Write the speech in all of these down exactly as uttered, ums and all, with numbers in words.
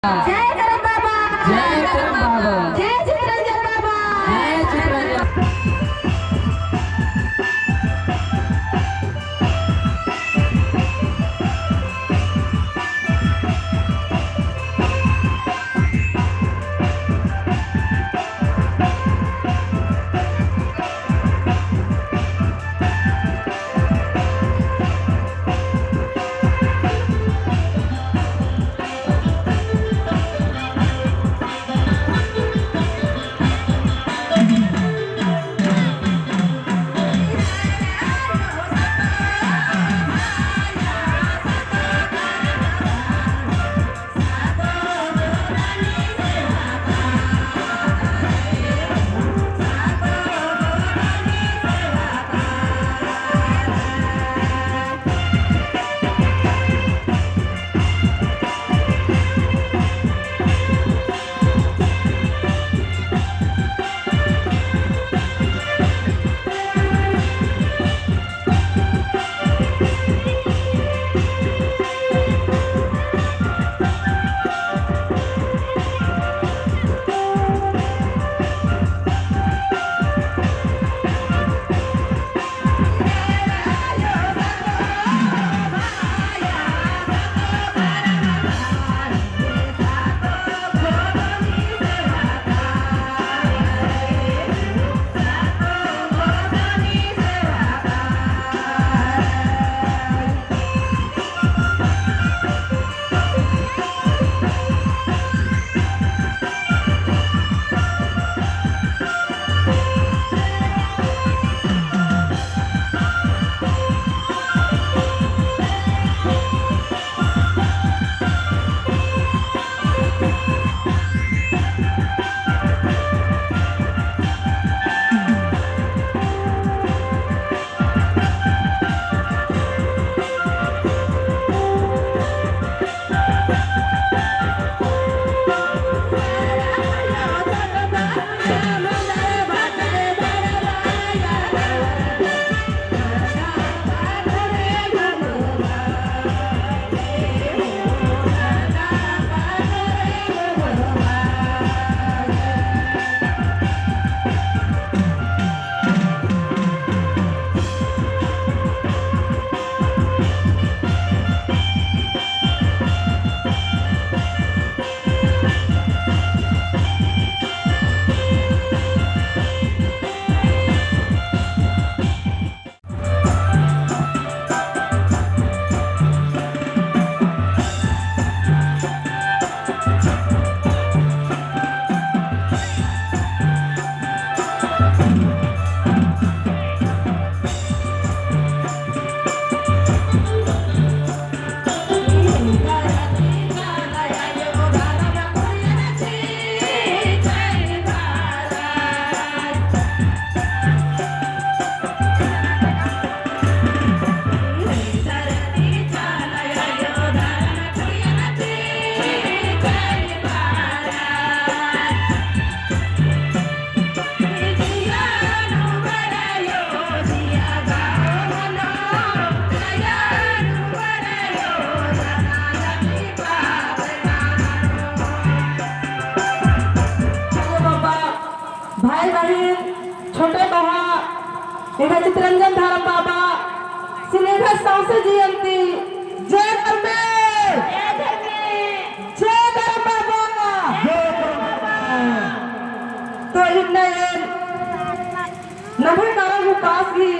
जय करम बाबा। जय करम बाबा। जय चितरंजन बाबा। जय चितरंजन। भाई बहिन, छोटे बहा, एंग्है चितरंजन धरम बाबासिन एंग्है सौंसे जियन ती जय धर्मे। जय धर्मे। जय धर्म बाबा। जय धर्म बाबा। तो इन्ना एन नम्है करम उपास ही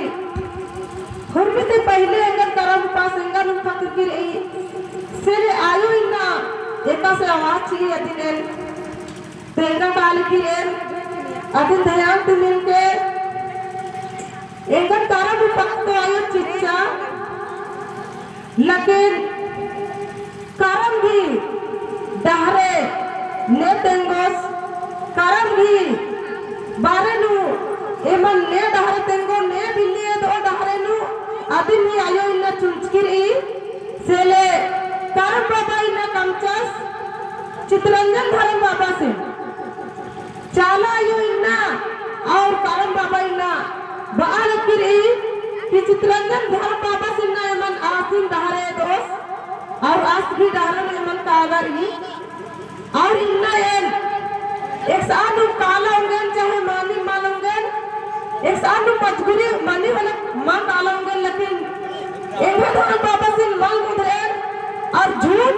हुरमी ती पहिले एंगन करम उपास एंगन उठा किरकिर ई। से ले आयो इन्ना एकासे आवाज चिई अदिन एन तेंगा काली की एन अदिन ध्यान ती मिलके एंगन करम उपास तो आयो चिच्चा, लेकिन करम गही डहरे ने तेंगोस, करम गही बारे नू एमन ने डहरे तेंगो, ने बिल्ली एदो डहरे नू अदिन ही आयो इन्ना चुंचकी रई। से ले करम बाबा इन्ना कमचस चितरंजन धरम बाबासिन। चाला आयो इन्ना और करम बाबा इन्ना बआ लगी रई कि चितरंजन धरम बाबासिन इन्ना एमन आसिन डहरे एदोस और आस गही डहरन एमन काला रई। एकसानुम काला ओंगेन चाहे मानिम मल ओंगेन, एकसानुम मजबूरी मनी वाला मल काला ओंगेन, लेकिन एंग्है धरम बाबासिन मल मुंदरेन और झूठ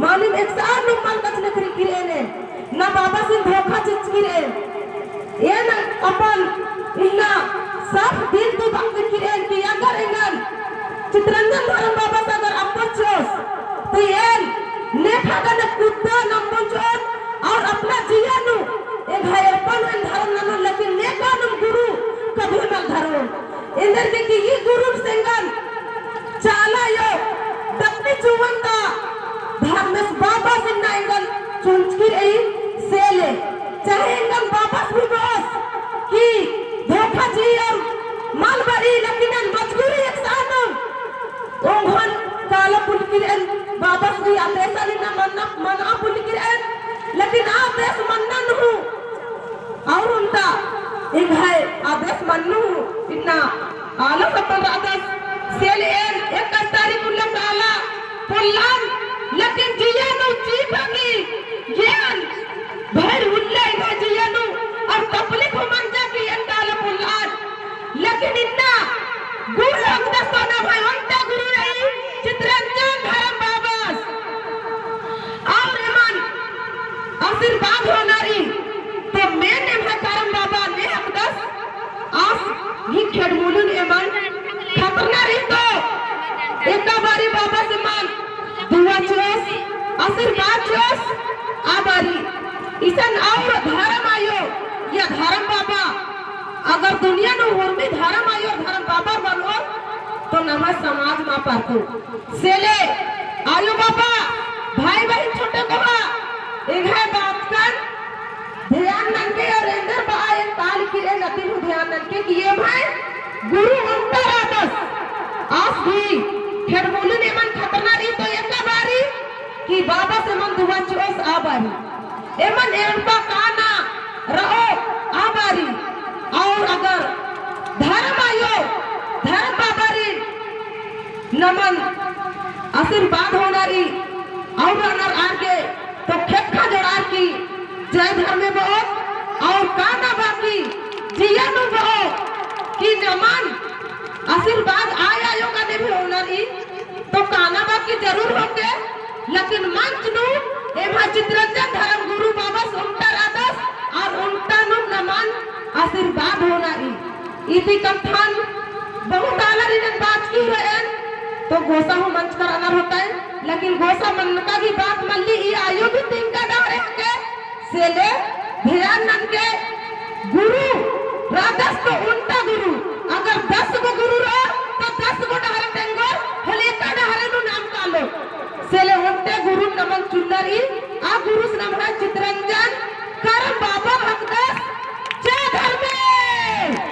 मानिम एकसानुम मल कछनखरकी रएन, ना बाबासिन धोखा चिच्चकी रएन। एन अपन इन्ना साफ दिल ती बअनर की रएन कि अगर एंगन चितरंजन धरम बाबस अगर अम्बोन चिओस, तो एन नेखा गने कुद्दन अम्बोन चिओन और अपना जिया नू एंग्है अपन एन धरम ननोन, लेकिन नेकानुम गुरु कभी मल धरोन। एन्देरगे कि ई गुरुर से एंगन चाला आयो दक्कनी चुवन ता धर्मेस बाबस इन्ना एंगन चुंचकी रई। से ले चाहे एंगन बाबस भी बओस कि धोखा चिई और मल बरई, लेकिन एन मजबूरी एकसानुम ओंगोन काला पोल्लकी रएन, बाबस भी आदेसन इन्ना मन्ना, मना पोल्लकी रएन, लेकिन आदेस मन्ना नू और ओन्टा एंग्है आदेस मन्नू इन्ना आलस अपन रअदस। से ले एन इक्कीस तारीख उल्ला काला पोल्लन, लेकिन जिया नू चीखा की एन भर उल्ला एंग्है जिया नू और तकलीफ मंजा की एन काला पोल्लन। लेकिन इन्ना गुरु अख़दस तो नम्है ओन्टा गुरु रई चितरंजन धरम बाबस। और एमन आशीर्वाद होअना रई, तो मेन एम्है धरम बाबा ने अख़दस आस गही खेड़मुलिन एमन खतरना रई, तो एका बारी बाबस एमन दुआ चिओस, आशीर्वाद चिओस, आ बारी इसन और धरम आयो या धरम बाबा अगर दुनिया नू उर्मी धरम आयो धरम बाबा बरओर, तो नम्है समाज मा परतो। से ले आयो बाबा, भाई बहिन, छोटे कोहा, एंग्है बातकन ध्यान ननके और एन्देर बआ एन काला की रएन अदिन हूँ ध्यान ननके कि एम्है गुरु ओन्टा रअदस। आस गही खेड़मुलिन एमन खतरना रई, तो एका बारी कि बाबस एमन दुआ चिओस आ बारी। एमन एड़पा काना रओ आ बारी। और अगर धरम आयो, धरम बाबारिन नमन आशीर्वाद होअना रई, और रअनर आर गे तो ख़ेक्खा जोड़ार की जय धर्मे बओ, और काना बाकी जिया नू बओ कि नमन आशीर्वाद आय आयो गने भी होअना रई, तो काना बाकी जरूर होके, लेकिन मंच नू एम्है चितरंजन धर्म गुरु बाबस ओन्टा रअदस और ओन्टा नू नमन आशीर्वाद होअना रई। इदी कत्थन बहुत आलर इन्ना बाचकी रएन, तो गोसा हूँ मंजकर रअनर होतय, लेकिन गोसा मन्ना की बात मल्ली, ई आयो भी तिंका डहरे हके, से ले ध्यान ननके गुरु रअदस तो ओन्टा गुरु, अगर दस गो गुरु रओ तो दस गो डहरे तेंगोर, होले एका डहरे नू नाम कालो। से ले ओन्टे गुरु नमन चुनना रई, आ गुरुस